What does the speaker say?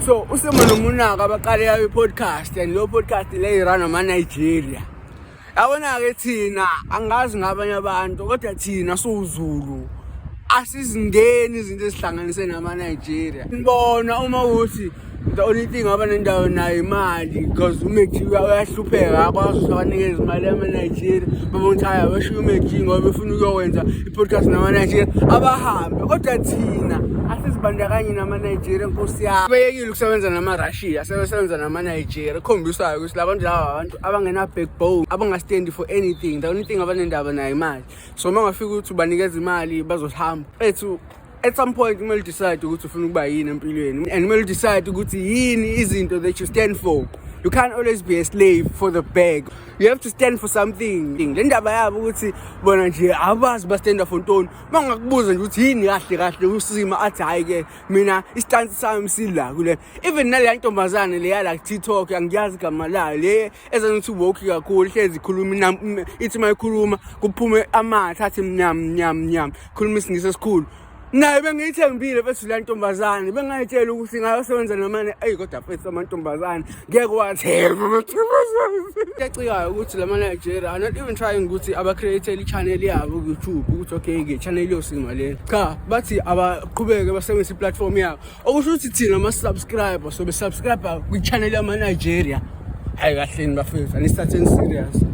So uSimo noMunaka abaqale yayo i-podcast, and leyo podcast le i-run ama-Nigeria. Yabona-ke, thina angazi ngabanye abantu, kodwa thina siwuZulu asizingeni izinto ezihlanganise nama-Nigeria. Ngibona uma ukuthi the only thing abanendawo nayo imali, because uMacG uyahlupheka, akwazi ukuthi abanikeze imali yama-Nigeria. Babona ukuthi hhayi, abashiye uMacG ngoba befuna ukuyokwenza i-podcast nama-Nigeria, abahambe. Kodwa thina asizibandakanye nama-Nigeria, nkosi yami. Beyekile ukusebenza nama-Russia, sebesebenza nama-Nigeria. Kukhombisayo ukuthi la bantu laba abantu abangena-backbone, abanga-stand for anything. The only thing abanendaba nayo imali. So uma ungafika ukuthi ubanikeza imali, bazohamba ethu. At some point kumele decide ukuthi ufuna ukuba yini empilweni, and kumele decide ukuthi yini izinto that you stand for. You can't always be a slave for the bag. You have to stand for something. Le ndaba yabo ukuthi bona nje abazi ba-standa for ntoni. Uma ungakubuza nje ukuthi yini kahle kahle usima, athi hhayi-ke, mina i-stance sami sila kule. Even naleya ntombazane leya la ku-TikTok, angiyazi igama layo, le ezana ukuthi woke kakhulu, hlezi ikhuluma, ithi uma ikhuluma kuphume amathe, athi mnyam mnyam mnyam, khuluma isiNgisi esikhulu. Naye bengiyithembile mfethu la ntombazane, bengayitshela ukuthi ngayosebenza namane. Eyi, kodwa mfethu, amantombazane ngeke wathemba amantombazane. Ecikayo ukuthi lama Nigeria are not even trying ukuthi aba-create i-channel yabo ku-YouTube, ukuthi okay-ke, channel yosima lena. Cha, bathi abaqhubeke basebenzise i-platform yabo, okusho ukuthi thina ama-subscriber so be-subscribe kwi-channel yama-Nigeria. Hayi, kahleni bafethu, anisithatheni serious.